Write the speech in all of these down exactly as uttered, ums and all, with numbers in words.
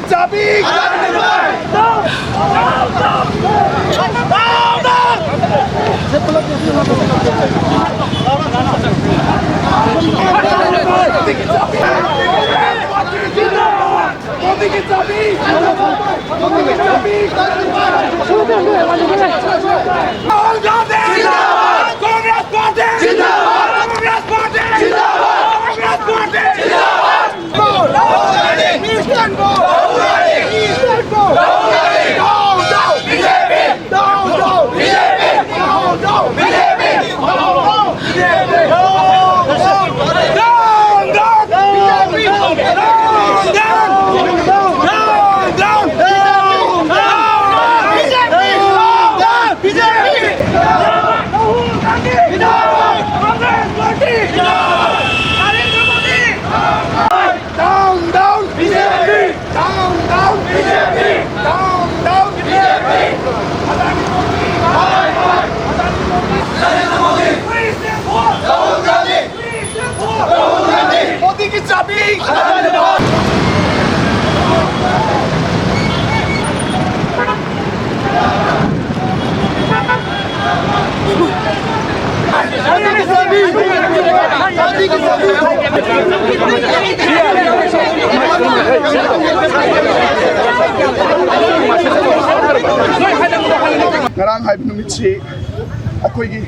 ꯆꯥꯕꯤ! ꯃꯣꯗꯤꯒꯤ ꯆꯥꯕꯤ! ꯃꯣꯗꯤꯒꯤ ꯆꯥꯕꯤ! Rahul Gandhi! Congress party! Congress party! Congress party! Down, down, B J P! Down, down, B J P! Down, down, B J P! Adani Modi! Bye, bye! Adani Modi! Free Singapore! Rahul Gandhi! Free Singapore! Rahul Gandhi! Modi की चाबी! ꯉꯔꯥꯡ ꯍꯥꯏꯕ ꯅꯨꯃꯤꯠꯁꯤ ꯑꯩꯈꯣꯏꯒꯤ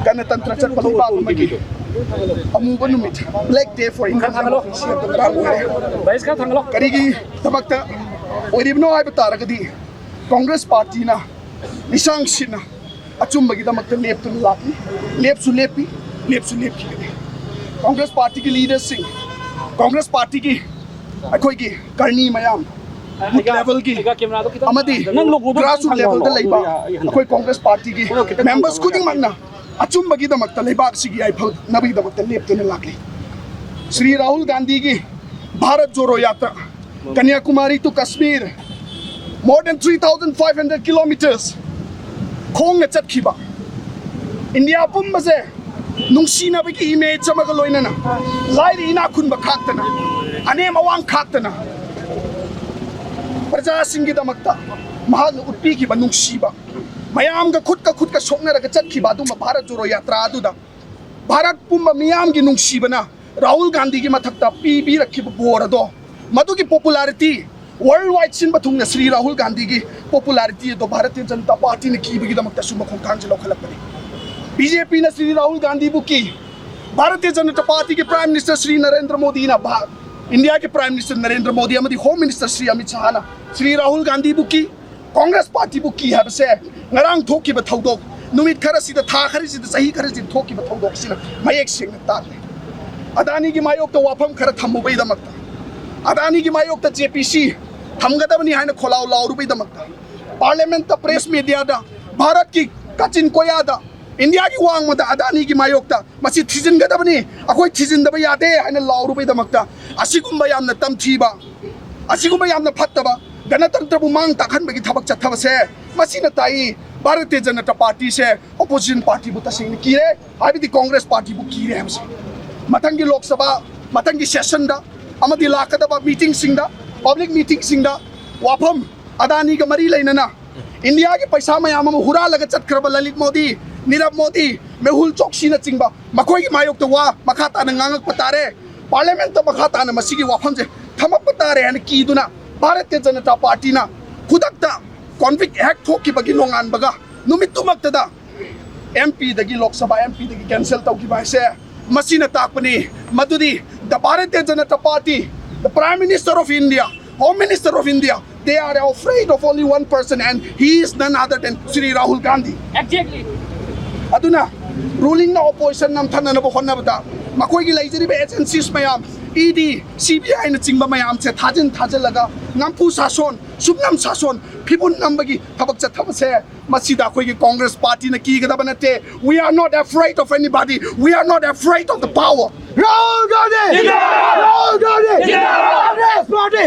ꯒꯅꯇꯟꯇ꯭ꯔ ꯆꯠꯄ ꯂꯩꯕꯥꯛ ꯑꯃꯒꯤ ꯑꯃꯨꯕ ꯅꯨꯃꯤꯠ, Black Day for Indian Democracy ꯍꯥꯏꯕꯗꯣ ꯉꯔꯥꯡ ꯑꯣꯏꯔꯦ꯫ ꯀꯔꯤꯒꯤꯗꯃꯛꯇ ꯑꯣꯏꯔꯤꯕꯅꯣ ꯍꯥꯏꯕ ꯇꯥꯔꯒꯗꯤ, ꯀꯣꯡꯒ꯭ꯔꯦꯁ ꯄꯥꯔꯇꯤꯅ ꯂꯤꯁꯥꯡ ꯁꯤꯠꯅ ꯑꯆꯨꯝꯕꯒꯤꯗꯃꯛꯇ ꯂꯦꯞꯇꯨꯅ ꯂꯥꯛꯂꯤ, ꯂꯦꯞꯁꯨ ꯂꯦꯞꯄꯤ, ꯂꯦꯞꯁꯨ ꯂꯦꯞꯈꯤꯒꯅꯤ꯫ ꯀꯣꯡꯒ꯭ꯔꯦꯁ ꯄꯥꯔꯇꯤꯒꯤ ꯂꯤꯗꯔꯁꯤꯡ, ꯀꯣꯡꯒ꯭ꯔꯦꯁ ꯄꯥꯔꯇꯤꯒꯤ ꯑꯩꯈꯣꯏꯒꯤ ꯀꯔꯅꯤ ꯃꯌꯥꯝ, ꯕꯨꯊ ꯂꯦꯚꯦꯜꯒꯤ ꯑꯃꯗꯤ ꯒ꯭ꯔꯥꯁꯔꯨꯠ ꯂꯦꯚꯦꯜꯗ ꯂꯩꯕ ꯑꯩꯈꯣꯏ ꯀꯣꯡꯒ꯭ꯔꯦꯁ ꯄꯥꯔꯇꯤꯒꯤ ꯃꯦꯝꯕꯔꯁ ꯈꯨꯗꯤꯡꯃꯛꯅ ꯑꯆꯨꯝꯕꯒꯤꯗꯃꯛꯇ, ꯂꯩꯕꯥꯛꯁꯤꯒꯤ ꯌꯥꯏꯐꯅꯕꯒꯤꯗꯃꯛꯇ ꯂꯦꯞꯇꯨꯅ ꯂꯥꯛꯂꯤ꯫ ꯁ꯭ꯔꯤ ꯔꯥꯍꯨꯜ ꯒꯥꯟꯙꯤꯒꯤ ꯚꯥꯔꯠ ꯖꯣꯔꯣ ꯌꯥꯇ꯭ꯔꯥ, Kanyakumari to Kashmir, more than three thousand five hundred kilometers, ꯈꯣꯡꯅ ꯆꯠꯈꯤꯕ, ꯏꯟꯗꯤꯌꯥ ꯄꯨꯝꯕꯁꯦ ꯅꯨꯡꯁꯤꯅꯕꯒꯤ ꯏꯃꯦꯖ ꯑꯃꯒ ꯂꯣꯏꯅꯅ, ꯂꯥꯏꯔ ꯏꯅꯥꯛ ꯈꯨꯟꯕ ꯈꯥꯛꯇꯅ, ꯑꯅꯦꯝ ꯑꯋꯥꯡ ꯈꯥꯛꯇꯅ, ꯄ꯭ꯔꯖꯥꯁꯤꯡꯒꯤꯗꯃꯛꯇ ꯃꯍꯥꯛꯅ ꯎꯠꯄꯤꯈꯤꯕ ꯅꯨꯡꯁꯤꯕ, ꯃꯌꯥꯝꯒ ꯈꯨꯠꯀ ꯈꯨꯠꯀ ꯁꯣꯛꯅꯔꯒ ꯆꯠꯈꯤꯕ ꯑꯗꯨꯝꯕ ꯚꯥꯔꯠ ꯖꯣꯔꯣ ꯌꯥꯇ꯭ꯔꯥ ꯑꯗꯨꯗ ꯚꯥꯔꯠ ꯄꯨꯝꯕ ꯃꯤꯌꯥꯝꯒꯤ ꯅꯨꯡꯁꯤꯕꯅ ꯔꯥꯍꯨꯜ ꯒꯥꯟꯙꯤꯒꯤ ꯃꯊꯛꯇ ꯄꯤꯕꯤꯔꯛꯈꯤꯕ ꯕꯣꯔ ꯑꯗꯣ, ꯃꯗꯨꯒꯤ popularity, world wide ꯁꯤꯟꯕ ꯊꯨꯡꯅ ꯁ꯭ꯔꯤ ꯔꯥꯍꯨꯜ ꯒꯥꯟꯙꯤꯒꯤ popularity ꯑꯗꯣ ꯚꯥꯔꯇꯤꯌ ꯖꯅꯇꯥ ꯄꯥꯔꯇꯤꯅ ꯀꯤꯕꯒꯤꯗꯃꯛꯇꯁꯨ ꯃꯈꯣꯡꯊꯥꯡꯁꯦ ꯂꯧꯈꯠꯂꯛꯄꯅꯤ꯫ ꯕꯤ ꯖꯦ ꯄꯤꯅ ꯁ꯭ꯔꯤ ꯔꯥꯍꯨꯜ ꯒꯥꯟꯙꯤꯕꯨ ꯀꯤ, ꯚꯥꯔꯇꯤꯌ ꯖꯅꯇꯥ ꯄꯥꯔꯇꯤꯒꯤ Prime Minister ꯁ꯭ꯔꯤ ꯅꯔꯦꯟꯗ꯭ꯔ ꯃꯣꯗꯤꯅ ꯚꯥ-, ꯏꯟꯗꯤꯌꯥꯒꯤ Prime Minister ꯅꯔꯦꯟꯗ꯭ꯔ ꯃꯣꯗꯤ ꯑꯃꯗꯤ Home Minister ꯁ꯭ꯔꯤ ꯑꯃꯤꯠ ꯁꯍꯥꯅ ꯁ꯭ꯔꯤ ꯔꯥꯍꯨꯜ ꯒꯥꯟꯙꯤꯕꯨ ꯀꯤ, ꯀꯣꯡꯒ꯭ꯔꯦꯁ ꯄꯥꯔꯇꯤꯕꯨ ꯀꯤ ꯍꯥꯏꯕꯁꯦ ꯉꯔꯥꯡ ꯊꯣꯛꯈꯤꯕ ꯊꯧꯗꯣꯛ, ꯅꯨꯃꯤꯠ ꯈꯔꯁꯤꯗ, ꯊꯥ ꯈꯔꯁꯤꯗ, ꯆꯍꯤ ꯈꯔꯁꯤꯗ ꯊꯣꯛꯈꯤꯕ ꯊꯧꯗꯣꯛꯁꯤꯅ ꯃꯌꯦꯛ ꯁꯦꯡꯅ ꯇꯥꯛꯂꯦ꯫ ꯑꯗꯥꯅꯤꯒꯤ ꯃꯥꯌꯣꯛꯇ ꯋꯥꯐꯝ ꯈꯔ ꯊꯝꯃꯨꯕꯩꯗꯃꯛꯇ, ꯑꯗꯥꯅꯤꯒꯤ ꯃꯥꯌꯣꯛꯇ ꯖꯦ ꯄꯤ ꯁꯤ ꯊꯝꯒꯗꯕꯅꯤ ꯍꯥꯏꯅ ꯈꯣꯜꯂꯥꯎ ꯂꯥꯎꯔꯨꯕꯩꯗꯃꯛꯇ, Parliament ꯇ, press media ꯗ, ꯚꯥꯔꯠꯀꯤ ꯀꯥꯆꯤꯟ ꯀꯣꯌꯥꯗ, ꯏꯟꯗꯤꯌꯥꯒꯤ ꯋꯥꯡꯃꯗ ꯑꯗꯥꯅꯤꯒꯤ ꯃꯥꯌꯣꯛꯇ ꯃꯁꯤ ꯊꯤꯖꯤꯟꯒꯗꯕꯅꯤ, ꯑꯩꯈꯣꯏ ꯊꯤꯖꯤꯟꯗꯕ ꯌꯥꯗꯦ ꯍꯥꯏꯅ ꯂꯥꯎꯔꯨꯕꯩꯗꯃꯛꯇ, ꯑꯁꯤꯒꯨꯝꯕ ꯌꯥꯝꯅ ꯇꯝꯊꯤꯕ, ꯑꯁꯤꯒꯨꯝꯕ ꯌꯥꯝꯅ ꯐꯠꯇꯕ, ꯒꯅꯇꯟꯇ꯭ꯔꯕꯨ ꯃꯥꯡ ꯇꯥꯛꯍꯟꯕꯒꯤ ꯊꯕꯛ ꯆꯠꯊꯕꯁꯦ, ꯃꯁꯤꯅ ꯇꯥꯛꯏ ꯚꯥꯔꯇꯤꯌ ꯖꯅꯇꯥ ꯄꯥꯔꯇꯤꯁꯦ opposition party ꯕꯨ ꯇꯁꯦꯡꯅ ꯀꯤꯔꯦ, ꯍꯥꯏꯕꯗꯤ ꯀꯣꯡꯒ꯭ꯔꯦꯁ ꯄꯥꯔꯇꯤꯕꯨ ꯀꯤꯔꯦ ꯍꯥꯏꯕꯁꯦ꯫ ꯃꯊꯪꯒꯤ ꯂꯣꯛ ꯁꯚꯥ, ꯃꯊꯪꯒꯤ session ꯗ ꯑꯃꯗꯤ ꯂꯥꯛꯀꯗꯕ meeting ꯁꯤꯡꯗ, public meeting ꯁꯤꯡꯗ ꯋꯥꯐꯝ ꯑꯗꯥꯅꯤꯒ ꯃꯔꯤ ꯂꯩꯅꯅ ꯏꯟꯗꯤꯌꯥꯒꯤ ꯄꯩꯁꯥ ꯃꯌꯥꯝ ꯑꯃ ꯍꯨꯔꯥꯜꯂꯒ ꯆꯠꯈ꯭ꯔꯕ ꯂꯂꯤꯠ ꯃꯣꯗꯤ, ꯅꯤꯔꯕ ꯃꯣꯗꯤ, ꯃꯦꯍꯨꯜ ꯆꯣꯛꯁꯤꯅꯆꯤꯡꯕ ꯃꯈꯣꯏꯒꯤ ꯃꯥꯌꯣꯛꯇ ꯋꯥ ꯃꯈꯥ ꯇꯥꯅ ꯉꯥꯡꯉꯛꯄ ꯇꯥꯔꯦ꯫ Parliament ꯇ ꯃꯈꯥ ꯇꯥꯅ ꯃꯁꯤꯒꯤ ꯋꯥꯐꯝꯁꯦ ꯊꯝꯃꯛꯄ ꯇꯥꯔꯦ ꯍꯥꯏꯅ ꯀꯤꯗꯨꯅ ꯚꯥꯔꯇꯤꯌ ꯖꯅꯇꯥ ꯄꯥꯔꯇꯤꯅ ꯈꯨꯗꯛꯇ convict ꯍꯦꯛ ꯊꯣꯛꯈꯤꯕꯒꯤ ꯅꯣꯡꯉꯥꯟꯕꯒ ꯅꯨꯃꯤꯠꯇꯨꯃꯛꯇꯗ M P ꯗꯒꯤ, ꯂꯣꯛ ꯁꯚꯥ M P ꯗꯒꯤ cancel ꯇꯧꯈꯤꯕ ꯍꯥꯏꯁꯦ, ꯃꯁꯤꯅ ꯇꯥꯛꯄꯅꯤ ꯃꯗꯨꯗꯤ the Bharatiya Janata Party, the Prime Minister of India, Home Minister of India, they are afraid of only one person, and he is none other than Shri Rahul Gandhi. Exactly. ꯑꯗꯨꯅ ruling ꯅ opposition ꯅꯝꯊꯅꯅꯕ ꯍꯣꯠꯅꯕꯗ ꯃꯈꯣꯏꯒꯤ ꯂꯩꯖꯔꯤꯕ agencies ꯃꯌꯥꯝ, E D, C B I ꯅꯆꯤꯡꯕ ꯃꯌꯥꯝꯁꯦ ꯊꯥꯖꯤꯟ ꯊꯥꯖꯤꯜꯂꯒ ꯅꯝꯐꯨ ꯁꯥꯁꯣꯟ, ꯁꯨꯞꯅꯝ ꯁꯥꯁꯣꯟ, ꯐꯤꯕꯨꯟ ꯅꯝꯕꯒꯤ ꯊꯕꯛ ꯆꯠꯊꯕꯁꯦ, ꯃꯁꯤꯗ ꯑꯩꯈꯣꯏꯒꯤ ꯀꯣꯡꯒ꯭ꯔꯦꯁ ꯄꯥꯔꯇꯤꯅ ꯀꯤꯒꯗꯕ ꯅꯠꯇꯦ꯫ We are not afraid of anybody. We are not afraid of the power. Rahul Gandhi! Rahul Gandhi! Congress Party!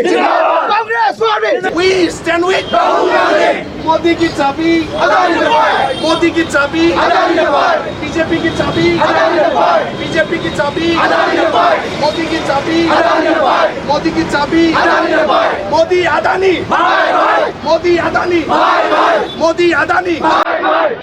Congress Party! We stand with Rahul Gandhi! Modi की चाबी अदानी दरबार, मोदी की चाबी अदानी दरबार, बीजेपी की चाबी अदानी दरबार, बीजेपी की चाबी अदानी दरबार, मोदी की चाबी अदानी दरबार, मोदी की चाबी अदानी दरबार, Modi Adani bye bye, Modi Adani bye bye, Modi Adani bye bye.